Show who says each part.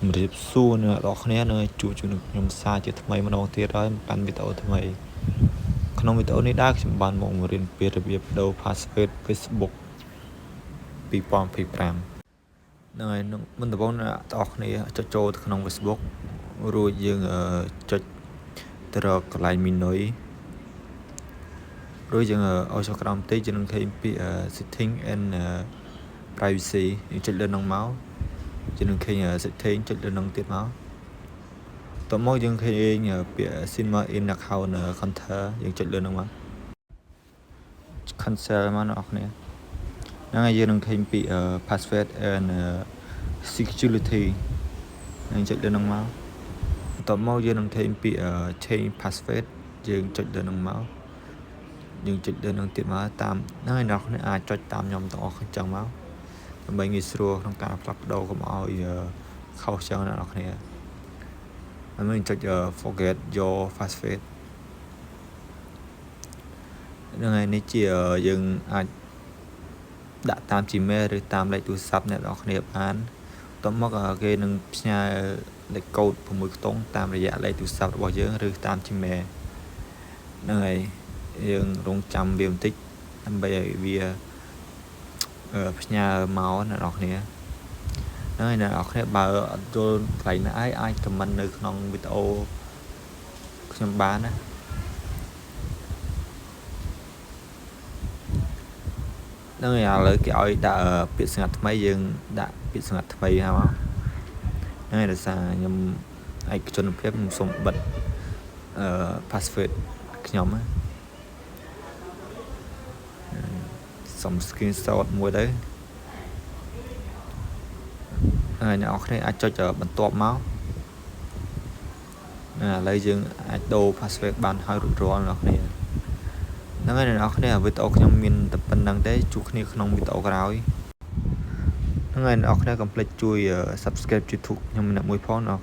Speaker 1: ជំរាបសួរអ្នកទាំងអស់គ្នានៅជួបជាមួយខ្ញុំសាជាថ្មីម្ដងទៀតហើយមកកាន់វីដេអូថ្មីក្នុងវីដេអូនេះដែរខ្ញុំបានមកបង្រៀនពីរបៀបដូរ password Facebook 2025ហ្នឹងហើយនឹងមុនដំបូងអ្នកទាំងអស់គ្នាចុចចូលទៅក្នុង Facebook រួចយើងចុចទៅរកកន្លែង menu រួចយើងឲ្យចុះក្រោមបន្តិចយើងនឹងឃើញពាក្យ setting and privacy យើងចុចលើនឹងមកយើងនឹងឃើញ setting ចុចលើនឹងទៀតមកតមកយើងឃើញពាក្យ sign in account counter យើងចុចលើនឹងមក cancel មកអ្នកនរគ្នាហ្នឹងហើយយើងនឹងឃើញពាក្យ password and security នឹងចុចលើនឹងមកបន្ទាប់មកយើងនឹងឃើញពាក្យ change password យើងចុចលើនឹងមកយើងចុចលើនឹងទៀតមកតាមហ្នឹងហើយអ្នកនរគ្នាអាចចុចតាមខ្ញុំទាំងអស់គ្នាចឹងមកដើម្បីងាយស្រួលក្នុងការផ្លាស់ប្ដូរកុំឲ្យខុសចឹងអ្នកនរគ្នាហើយយើងចុច forget your password ហ្នឹងហើយនេះជាយើងអាចដាក់តាម Gmail ឬតាមលេខទូរស័ព្ទអ្នកនរគ្នាបានបន្ទាប់មកគេនឹងផ្ញើលេខកូដ6ខ្ទង់តាមរយៈលេខទូរស័ព្ទរបស់យើងឬតាម Gmail ហ្នឹងហើយយើងរងចាំវាបន្តិចដើម្បីឲ្យវាផ្ញើមកអ្នកនរគ្នាហ្នឹងហើយអ្នកនរគ្នាបើអត់យល់កន្លែងណាអីអាច comment នៅក្នុងវីដេអូខ្ញុំបានណាហ្នឹងហើយឥឡូវគេឲ្យដាក់ពាក្យស្ងាត់ថ្មីយើងដាក់ពាក្យស្ងាត់ថ្មីហ្នឹងមកហ្នឹងហើយដោយសារខ្ញុំឯកជនភាពខ្ញុំសូមបិទអឺ password ខ្ញុំណាសុំ screenshot មួយទៅហើយអ្នកនរគ្នាអាចចុចបន្ទាប់មកឥឡូវយើងអាចដូរ password បានហើយរួចរាល់អ្នកនរគ្នាហ្នឹងហើយអ្នកនរគ្នាវីដេអូខ្ញុំមានតែប៉ុណ្្នឹងទេជួបគ្នាក្នុងវីដេអូក្រោយហ្នឹងហើយអ្នកនរគ្នាកុំភ្លេចជួយ subscribe YouTube ខ្ញុំម្នាក់មួយផងអ្នក